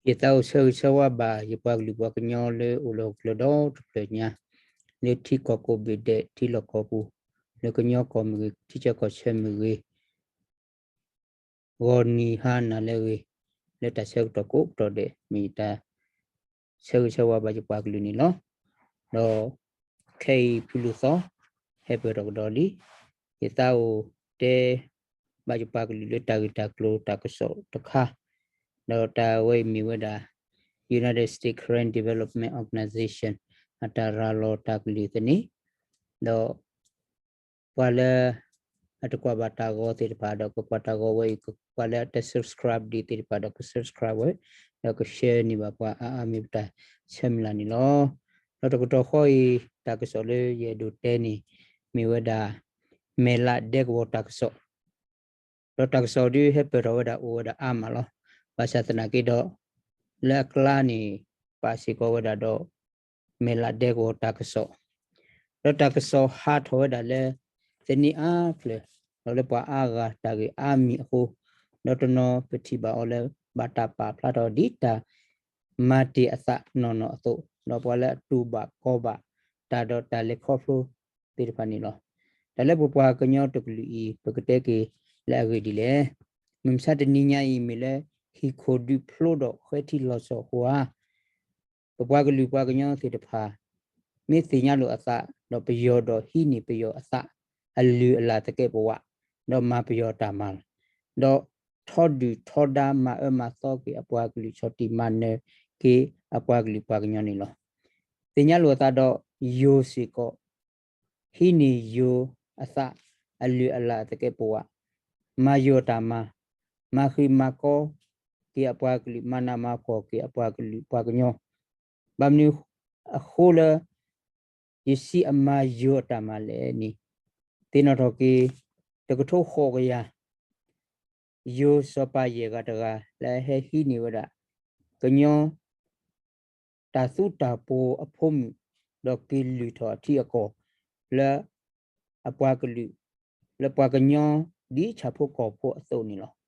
ယသးအိၣ်ဆၢဂ့ၤဆၢဝါဘၣ် ယပှၤကလုာ်ပှၤကညီလၢအိၣ်လၢဟီၣ်ခိၣ်ချၢဒီတဖျၢၣ်ညါ, လၢထံကီၢ်ကိးဘ့ၣ်ဒဲး ထံလီၢ်ကီၢ်ပူၤ, လၢကညီကီၢ်မ့ၢ်ဂ့ၤ, ထံဆၢကီၢ်ဆၢမ့ၢ်ဂ့ၤ, ဂီၤနံၤဟါနၤလၢအဂ့ၤ, လၢတၢ်ဆၢကတီၢ်ကိးပတီၢ်ဒဲး မ့ၢ်ယတၢ်ဆၢဂ့ၤဆၢဝါဘၣ်ယပှၤကလုာ်န့ၣ်လီၤ. ဒီးခဲအံၤဖုလူၤသီ ဟဲပၢၢ်ထီၣ်ကဒီးလံ, ယသးအိၣ်တဲဘၣ်ယပှၤကလုာ်လၢတၢ်ဂ့ၢ်တၢ်ကျိၤတၢ်ကစီၣ်တခါ, ဒီးတၢ်ဝဲအံၤမ့ၢ်ဝဲဒၣ် United States Karen Development Organization အတၢ်ရၤလီၤတၢ်ကလုၢ်သန့, ဒီး ပှၤလၢအတကွၢ်ဘၣ်တၢ်ဂီၤသ့ၣ်တဖၣ်ဒီး ကကွၢ်တၢ်ဂီၤဝဲအံၤ, ပှၤလၢအတ subscribe ဒံးသ့ၣ်တဖၣ်ဒီး က subscribe ဝဲ, ဒီးက share န့ၢ်ဘၣ်ပှၤအါအါမ့ၢ်ပတၢ်ဆၢမုၢ်လၢ်န့ၣ်လီၤ. ဒီးတကတီၢ်ဃီအံၤ တၢ်ကစီၣ်လၢယအဲၣ်ဒိးတဲန့ၣ် မ့ၢ်ဝဲဒၣ် မဲၢ်လးဒဲကဝီၤတၢ်ကစီၣ် ဒီးတၢ်ကစီၣ်ဒုးဟဲပၢၢ်ထီၣ်ဝဲဒၣ်အိၣ်ဝဲဒၣ်အါမးလီၤ. ဘၣ်ဆၣ်သနာ်က့ဒီး လၢအကျါန့ၣ် ပာ်စ့ၢ်ကီးဝဲဒၣ်ဒီး မဲၢ်လးဒဲကဝီၤတၢ်ကစီၣ်, ဒီးတၢ်ကစီၣ်ဟးထီၣ်ဝဲဒၣ်လၢ သန့အါဖျၢၣ်, ဒီးလၢပှၤအါဂၤတၢ်ဂ့ၢ်အါမံၤအဃိ, ဒီးတနီၤပထံၣ်ဘၣ်အီၤလၢ ဘၣ်တၢ်ပာ်ဖျါထီၣ်ဒ်တၢ်မၤတ့ၢ်အသးနီၢ်နီၢ်အသိး, ဒီးပှၤလၢအတူၢ်ဘၣ်ကီဘၣ်တၢ်ဒီးတၢ်လဲၤခီဖျိသ့ၣ်တဖၣ်န့ၣ်လီၤ. တၢ်လၢပပှၤကညီတကလုာ်အံၤ ပကတဲက့ၤလၢအဂ့ၢ်ဒ်လဲၣ်. မုၢ်မဆါတနံၤညါအံၤ မ့ၢ်လၢဟံၣ်ခိၣ်ဒူၣ်ဖျိဒီးဃဲထံလီၤဆီအဃိဧါ, ပပှၤကလုာ်ပှၤကညီသ့ၣ်တဖၣ် မ့ၢ်သ့ၣ်ညါလိာ်အသး ဒီးပယီၤဒီးဟံးန့ၢ်ပယီၤအသး အလုၢ်အလၢ်သကဲးပဝး, ဒီးမၤပယီၤတၢ်မၤလီၤ. ဒီးထီဒုၣ်ထီဒါမၤအၢမၤသီက့ၤအပှၤကလုာ် ဆီၣ်တံၢ်မၤနၢၤက့ၤအပှၤကလုာ်ပှၤကညီန့ၣ်လီၤ. သ့ၣ်ညါလိာ်အသးဒီး ယိၤစ့ၢ်ကီး ဟံးန့ၢ်ယိၤအသး အလုၢ်အလၢ်သကဲးပဝး, မၤယိၤအတၢ်မၤ, မၤဃံးမၤကီက့ၤအပှၤကလုာ်, မၤနးမၤဖှီၣ်က့ၤအပှၤကလုာ်ပှၤကညီ. ဘၣ်မနုၤအဃိလၢ ယစံးအမၤယိၤအတၢ်မၤလဲၣ်န့ၣ်, သ့ၣ်နီၣ်ထီၣ်က့ၤ တကထိဃိးကယၤ ယိၤစီၤပၤယဲၢ်ဂၤတဂၤ လၢအဟဲဟံးန့ၢ်ဝဲဒၣ် ကညီ တၢ်သူတၢ်ပှိၤအဖိမုၣ် ဒီးက့ၤလုၢ်ထီၣ်အထံအကီၢ် လၢအပှၤကလုာ် လၢပှၤကညီ ဒ်ဆၣ်ဖိကီၢ်ဖိအသိးန့ၣ်လီၤ.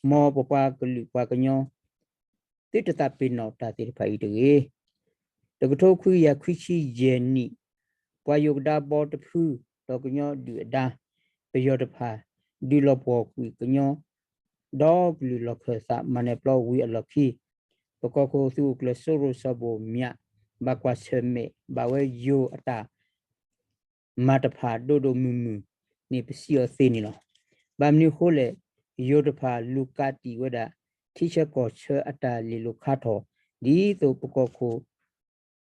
မ်ပပှၤကလုာ်ပှၤကညီ သုတသးပ့ၤနီၣ်တၢ်သ့ၣ်တဖၣ်အံၤတဂ့ၤ. တကထိခွံကယၤခွံဆံယဲၢ်နံၣ် ပှၤယိၤကဒါဘီတဖု ဒီးကညီဒုၣ်အဒါ ပယီၤတဖၣ် ဒုးလီၤပှီၢ်ကွံာ်ကညီ ဒီကလုာ်လီၢ်ခၢၣ်သး မၤနၢၤပျီဝံၤအလီၢ်ခံ ပကီၢ်ခိၣ်သုးခိၣ်ကျၢၢ်စိရိၤစီၤဘိၣ်မၠး ဘၣ်ကွၢ်ဆၢၣ်မဲာ်ဘၣ်ဝဲယိၤအတၢ် မၤတဖၣ်ဒိၣ်ဒိၣ်မုၢ်မုၢ်န့ၣ် ပစံးအီၤသ့န့ၣ်လီၤ. ဘၣ်မနုၤအဃိလဲၣ်, ယိၤတဖၣ်လူၤကးတံာ်ဝဲဒၣ် ထံဆၢကီၢ်ဆၢအတၢ်လ့ၢ်လိာ်ခါထီၣ် ဒ်သိးပကီၢ်ခိၣ်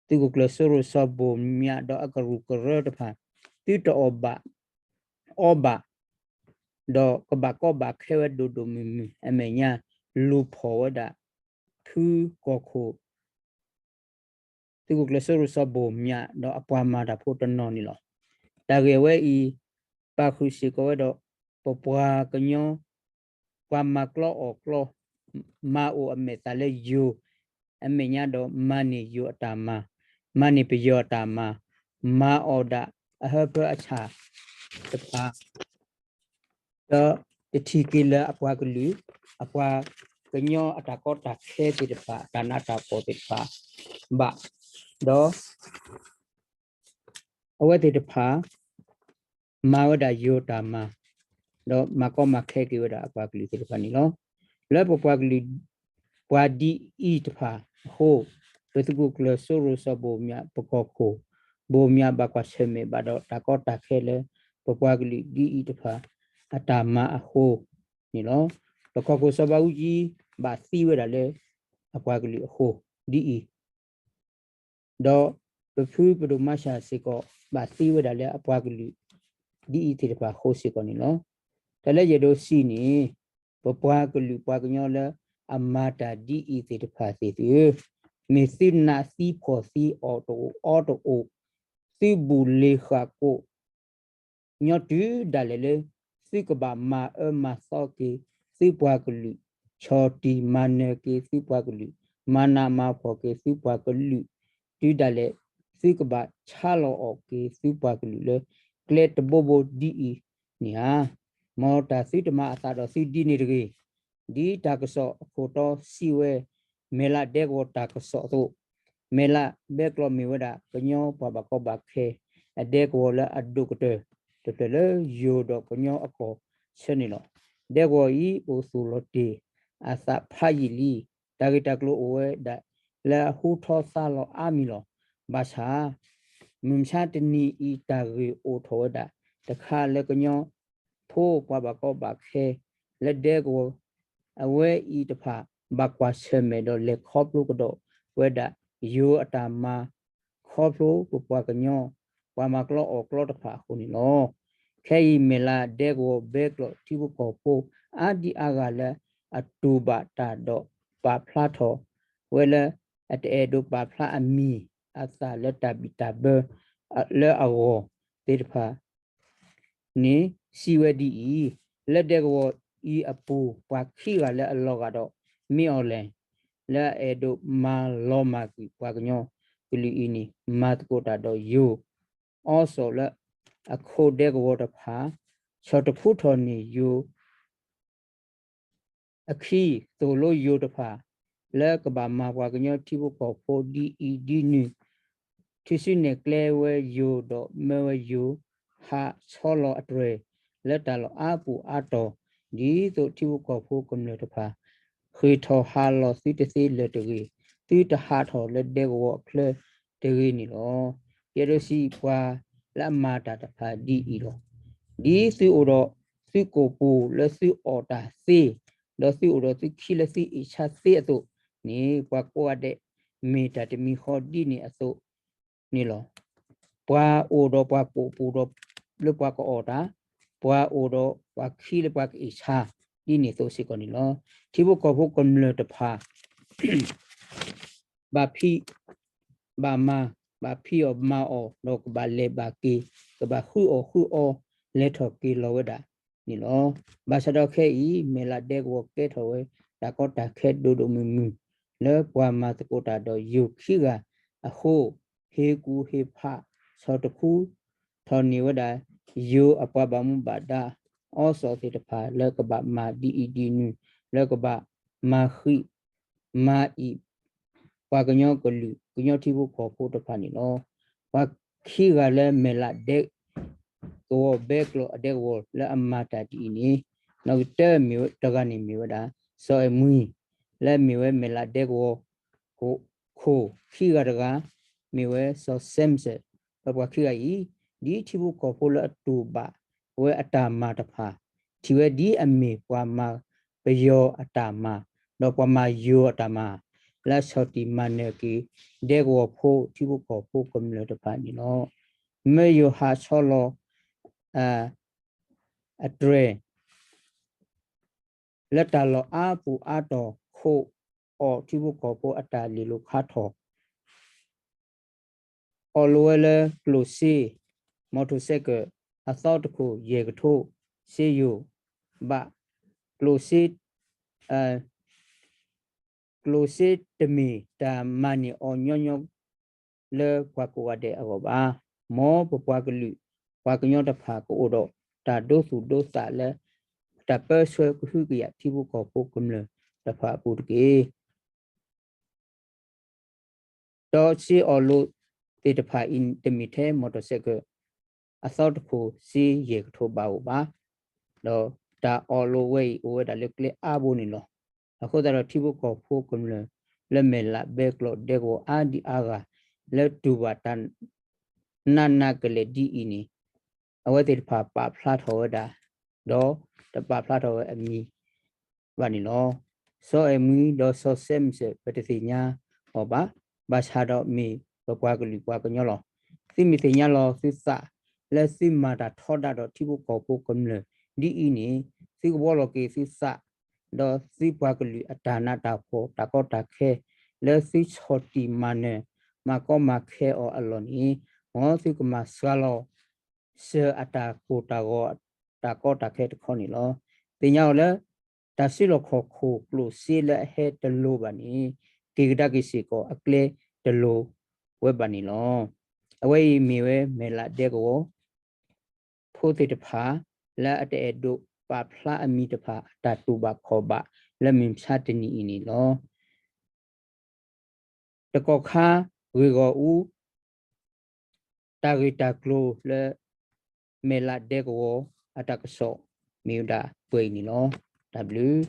သုးခိၣ်ကျၢၢ်စိရိၤစီၤဘိၣ်မၠး ဒီးအကရူၢ်ကရၢတဖၣ် သုတအီၣ်ဘၣ် အီဘၣ် ဒီးကဘၣ်ကီဘၣ်ခဲဝဲဒိၣ်ဒိၣ်မုၢ်မုၢ်အမဲာ်ညါ လူၤဖီၣ်ဝဲဒၣ် ဖုကီၢ်ခိၣ် သုးခိၣ်ကျၢၢ်စိရိၤစီၤဘိၣ်မၠး ဒီးအပှၤမၤတၢ်ဖိတနီၤန့ၣ်လီၤ. တၢ်ဂ့ၢ်အဝဲအံၤ ပာ်ဃုာ်စ့ၢ်ကီးဝဲဒီး ပပှၤကညီ ပှၤမၤကျီအီၣ်ကျီ မၤအိၣ်အမဲာ်သၣ်လၢယိၤ အမဲာ်ညါဒီးမၤန့ၢ်ယိၤအတၢ်မၤ, မၤန့ၢ်ပယီၤအတၢ်မၤ, မၤအီၣ်ဒၣ်အဟၢဖၢအဆၣ်တဖၣ် ဒီးတထံၣ်က့ၤလၢအပှၤကလုာ် အပှၤကညီအတၢ်ကီတၢ်ခဲသ့ၣ်တဖၣ် အတၢ်နးတၢ်ဖှီၣ်သ့ၣ်တဖၣ်ဘၣ်, ဒီး အဝဲသ့ၣ်တဖၣ် မၤဝဲဒၣ်ယိၤတၢ်မၤ, ဒီးမၤကီမၤခဲက့ၤဝဲဒၣ်အပှၤကလုာ်သ့ၣ်တဖၣ်န့ၣ်လီၤ. လၢပပှၤကလုာ် ပှၤဒ်အံၤတဖၣ်အဃိ, ပသုးခိၣ်ကျၢၢ်စိရိၤစီၤဘိၣ်မၠး ပကီၢ်ခိၣ် ဘိၣ်မၠးဘၣ်ကွၢ်ဆၢၣ်မဲာ်ဘၣ်ဒီးတၢ်ကီတၢ်ခဲလၢ ပပှၤကလုာ်ဒ်အံၤတဖၣ် အတၢ်မၤအဃိန့ၣ်လီၤ. ပကီၢ်ခိၣ်စီၤဘးအူကၠံ ဘၣ်သံဝဲဒၣ်လၢ အပှၤကလုာ်အဃိ ဒ်အံၤ ဒီးပဖုပဒိၣ်မါဆၣ်စ့ၢ်ကီး ဘၣ်သံဝဲဒၣ်လၢအပှၤကလုာ် ဒ်အံၤသ့ၣ်တဖၣ်အဃိစ့ၢ်ကီးန့ၣ်လီၤ. တၢ်လၢယအဲၣ်ဒိးစံးန့ၣ် ပပှၤကလုာ်ပှၤကညီလၢအမၤတၢ်ဒ်အံၤသ့ၣ်တဖၣ်သ့ၣ်သုဧၢ, မ့ၢ်သုနးသံဖှီၣ်သံအီၣ်တအိၣ်အီတအိၣ်, သုဘူးလ့ၤဃာ်ကိး ညီတုၤဒၣ်လဲာ်လၢ သုကဘၣ်မၤအၢမၤသီက့ၤ သုပှၤကလုာ်, ဆီၣ်တံၢ်မၤနၢၤက့ၤသုပှၤကလုာ်, မၤနးမၤဖှီၣ်က့ၤသုပှၤကလုာ်, တုၤဒၣ်လဲာ် သုကဘၣ်ဆါလီၤအီၣ်က့ၤသုပှၤကလုာ်လၢ ကျဲတဘိဘိဒ်အံၤန့ၣ်ဧါ. မ်တၢ်သုတမၤအသးဒီးသုဒ်န့ၣ်တဂ့ၤ. ဒ်တၢ်ကစီၣ်အခိၣ်တီစံးဝဲ မဲၢ်လးဒဲကဝီၤတၢ်ကစီၣ်အသိး, မဲၢ်လးဘဲကျိာ်မ့ၢ်ဝဲဒၣ် ကညီပှၤဘၣ်ကီဘၣ်ခဲ အဒဲကဝီၤလၢအဒိၣ်ကတၢၢ် တဖျၢၣ်လၢယိၤဒီးကညီအကီၢ်ဆၢန့ၣ်လီၤ. ဒဲကဝီၤအံၤအိၣ်သူၣ်လီၤတ့ၢ်အသးဖးယံာ်လံ, တၢ်ဂ့ၢ်တၢ်ကျိၤအိၣ်ဝဲဒၣ်လၢအဟူထီၣ်သါလီၤအါမံၤလီၤ. ဘၣ်ဆၣ် မုၢ်မဆါတနံၤအံၤတၢ်ဂ့ၢ်အိၣ်ထီၣ်ဝဲဒၣ် တခါလၢကညီဖိပှၤဘၣ်ကီဘၣ်ခဲ လၢဒဲကဝီၤ အဝဲအံၤတဖၣ် ဘၣ်ကွၢ်ဆၢၣ်မဲာ်ဒီးလဲၤခီဖျိကဒီးဝဲဒၣ် ယိၤအတၢ်မၤ ခီဖျိပပှၤကညီ ပှၤမၤကျီအီၣ်ကျီတဖၣ်အဃိန့ၣ်လီၤ. ခဲအံၤမဲၢ်လးဒဲကဝီၤဘဲကျိာ်ထံဖိကီၢ်ဖိ အါဒံအါဂၤလၢအတူၢ်ဘၣ်တၢ်ဒီးပာ်ဖျါထီၣ်ဝဲလၢ အတအဲၣ်ဒိးပာ်ဖျါအမံၤအသၣ်လၢတၢ်ဘံၣ်တၢ်ဘၢ လၢအဂီၢ်သ့ၣ်တဖၣ် န့ၣ် စံးဝဲဒ်အံၤ, လၢဒဲကဝီၤအံၤအပူၤ ပှၤခံဂၤလၢအလီၤဂာ်ဒီး မ့ၢ်အီၤလဲၣ် လၢအအဲၣ်ဒိးမၤလီၤမၢ်ကွံာ်ပှၤကညီကလုာ်အံၤန့ၣ် မၤသကိးတၢ်ဒီးယိၤ အီစီၣ်လၢအခိၣ်ဒဲကဝီၤတဖၣ် ဆီၣ်တခူထီၣ်န့ၢ်ယိၤ အခံ သိၣ်လိယိၤတဖၣ် လၢကဘၣ်မၤပှၤကညီထံဖိကီၢ်ဖိဒ်အံၤဒ်နုၤ ထုးစုနဲၣ်ကျဲဝဲယိၤဒီးမၢဝဲယိၤ ဟးဆီလီၤအတြဲၤ လၢတၢ်လီၢ်အါပူၤအါတီၤ ဒ်သိးထံဖိကီၢ်ဖိကမျၢၢ်တဖၣ် ဃ့ၢ်ထီၣ်ဟးလီၤသုတသ့လၢၤတဂ့ၤ, သုတဟးထီၣ်လၢဒဲကဝီၤအချၢတဂ့ၤန့ၣ်လီၤ. ယအဲၣ်ဒိးစံးပှၤလၢအမၤတၢ်တဖၣ်ဒ်အံၤလီၤ. ဒ်သုအိၣ်ဒီး သုကိာ်ပူၤလၢသုအီၣ်တၢ်သ့, ဒီးသုအိၣ်ဒီးသုခံလၢသုအ့ၣ်ဆါသ့အသိးန့ၣ် ပှၤကိးဂၤဒဲး မ့ၢ်တၢ်တမံၤဃီဒ်န့ၣ်အသိးန့ၣ်လီၤ. ပှၤအိၣ်ဒီးပှၤကိာ်ပူၤဒီး လၢပှၤကအီၣ်တၢ်, ပှၤအိၣ်ဒီးပှၤခံလၢပှၤကအ့ၣ်ဆါ ဒ်န့ၣ်အသိးစ့ၢ်ကီးန့ၣ်လီၤ. ထံဖိကီၢ်ဖိကမျၢၢ်တဖၣ် ဘၣ်ဖံး ဘၣ်မၤ, ဘၣ်ဖံးအီၣ်မၤအီၣ် ဒီးကဘၣ်လဲၤဘၣ်က့ၤ, ကဘၣ်ဃုအီၣ်ဃုအီ လဲၤထီၣ်က့ၤလီၤဝဲဒၣ်န့ၣ်လီၤ. ဘၣ်ဆၣ်ဒီးခဲအံၤ မဲၢ်လးဒဲကဝီၤကဲထီၣ်ဝဲ တၢ်ကီတၢ်ခဲဒိၣ်ဒိၣ်မုၢ်မုၢ် လၢပှၤမၤသကိးတၢ်ဒီးယိၤခံဂၤအဃိ ဟ့ၣ်ကူၣ်ဟ့ၣ်ဖး ဆီၣ်တခူထီၣ်န့ၢ်ဝဲဒၣ် ယိၤအပှၤဘၣ်မူဘၣ်ဒါ အီစီၣ်သ့ၣ်တဖၣ် လၢကဘၣ်မၤဒ်အံၤဒ်နုၤ လၢကဘၣ်မၤဃံး မၤအံၣ် ပှၤကညီကလုာ် ကညီထံဖိကီၢ်ဖိတဖၣ်န့ၣ်လီၤ. ပှၤခံဂၤလၢမဲၢ်လးဒဲ ကဝီၤဘဲကျိာ်အဒဲကဝီၤလၢအမၤတၢ်ဒ်အံၤန့ၣ် နီၣ်ဂံၢ်တၢမ့ၢ်ဝဲတဂၤန့ၣ်မ့ၢ်ဝဲဒၣ် စီၤအဲၣ်မှံ လၢမ့ၢ်ဝဲမဲၢ်လးဒဲကဝီၤ ခိၣ်ခံဂၤတဂၤ မ့ၢ်ဝဲစီၤစဲးစဲး ပှၤခံဂၤအံၤ ဒ်ထံဖိကီၢ်ဖိလၢအတူၢ်ဘၣ်ဝဲအတၢ်မၤတဖၣ် ထံၣ်ဝဲဒ်အမ့ၢ်ပှၤမၤပယီၤအတၢ်မၤ ဒီးပှၤမၤယိၤအတၢ်မၤ လၢအဆီၣ်တံၢ်မၤနၢၤက့ၤ ဒဲကဝီၤဖိထံဖိကီၢ်ဖိကမျၢၢ်တဖၣ်န့ၣ်လီၤ. မၢယိၤဟးဆီလီၤ အတြဲၤ လၢတၢ်လီၢ်အါပူၤအါတီၤ ခိၣ်အီၣ်ထံဖိကီၢ်ဖိအတၢ်လ့ၢ်လိၤခါထီၣ် အီၣ်လိာ်ဝဲလၢကျိၣ်စ့ မီၣ်ထိၣ်စဲးကၢး အသီတခိၣ်ယဲၢ်ကထိ စ့ယိၤ ဘၣ် ကျိၣ်စ့ ကျိၣ်စ့တမ့ၢ်တၢ်မၤန့ၢ်အီၤညီညီ လၢပှၤကိးဂၤဒဲးအဂီၢ်ဘၣ်. မ်ပပှၤကလုာ် ပှၤကညီတဖၣ်ကအိၣ်ဒီး တၢ်ဒိသူၣ်ဒိသးလၢ တၢ်ပၢဆှၢကဟုကယာ်ထံဖိကီၢ်ဖိကမျၢၢ်တဖၣ်အပူၤတက့ၢ်. ဒီးစ့အီၣ်လိာ်သ့ၣ်တဖၣ်အံၤ တမ့ၢ်ထဲမီၣ်ထိၣ်စဲးကၢး အသီတခိၣ်စ့ယဲၢ်ကထိဘၣ်အိၣ်ဘၣ်. ဒီးတၢ်အီၣ်လိာ်ဝဲအံၤ အိၣ်ဝဲဒၣ်လၢကျဲအါဘိန့ၣ်လီၤ. အဃိသတးဒီးထံဖိကီၢ်ဖိကမျၢၢ် လၢမဲၢ်လးဘဲကျိာ်ဒဲကဝီၤအါဒံအါဂၤ လၢတူၢ်ဘၣ်တၢ် နးနးကလဲာ်ဒ်အံၤန့ၣ် အဝဲသ့ၣ်တဖၣ်ပာ်ဖျါထီၣ်ဝဲဒၣ် ဒီးတပာ်ဖျါထီၣ်ဝဲအမံၤဘၣ်န့ၣ်လီၤ. စီၤအဲၣ်မှံဒီးစီၤစဲးစဲး ပတသ့ၣ်ညါအီၤဘၣ်. ဘၣ်ဆၣ်ဒီးမ့ၢ်ပပှၤကလုာ်ပှၤကညီလီၤ. သုမ့ၢ်သ့ၣ်ညါလီၤသုသး လၢသုမၤတၢ်ထီဒါဒီးထံဖိကီၢ်ဖိကမျၢၢ်ဒ်အံၤန့ၣ် သုကဘှီလီၤက့ၤသုသး ဒီးသုပှၤကလုာ်အတၢ်နးတၢ်ဖှီၣ် တၢ်ကီတၢ်ခဲ လၢသုဆီၣ်တံၢ်မၤနၢၤ မၤကီမၤခဲအီၤအလီၢ်န့ၣ် မ်သုကမၤစှၤလီၤ စၢၤအတၢ်ကိၢ်တၢ်ဂီၤ တၢ်ကီတၢ်ခဲတခီန့ၣ်လီၤ. သ့ၣ်ညါအီၤလၢ တၢ်စုလီၢ်ခီၣ်ခိၣ်ကျိၣ်စ့လၢအဟဲတလိၤဘၣ်န့ၣ် က့ၤကဒါက့ၤစ့ၢ်ကီးအကျဲတလိၤဝဲဘၣ်န့ၣ်လီၤ. အဝဲအံၤမ့ၢ်ဝဲမဲၢ်လးဒဲကဝီၤ ဖိသ့ၣ်တဖၣ် လၢအတအဲၣ်ဒိးပာ်ဖျါအမံၤတဖၣ် အတၢ်တူၢ်ဘၣ်ခီၣ်ဘၣ်လၢမုၢ်မဆါတနံၤအံၤန့ၣ်လီၤ. တကီၢ်ခါဂ့ၢ်ဂီၢ်အူ တၢ်ဂ့ၢ်တၢ်ကျိၤလၢ မဲာ်လးဒဲကဝီၤအတၢ်ကစီၣ် မ့ၢ်ဝဲဒၣ်ပှဲၤအံၤန့ၣ်လီၤ. တၢ်ဘျုး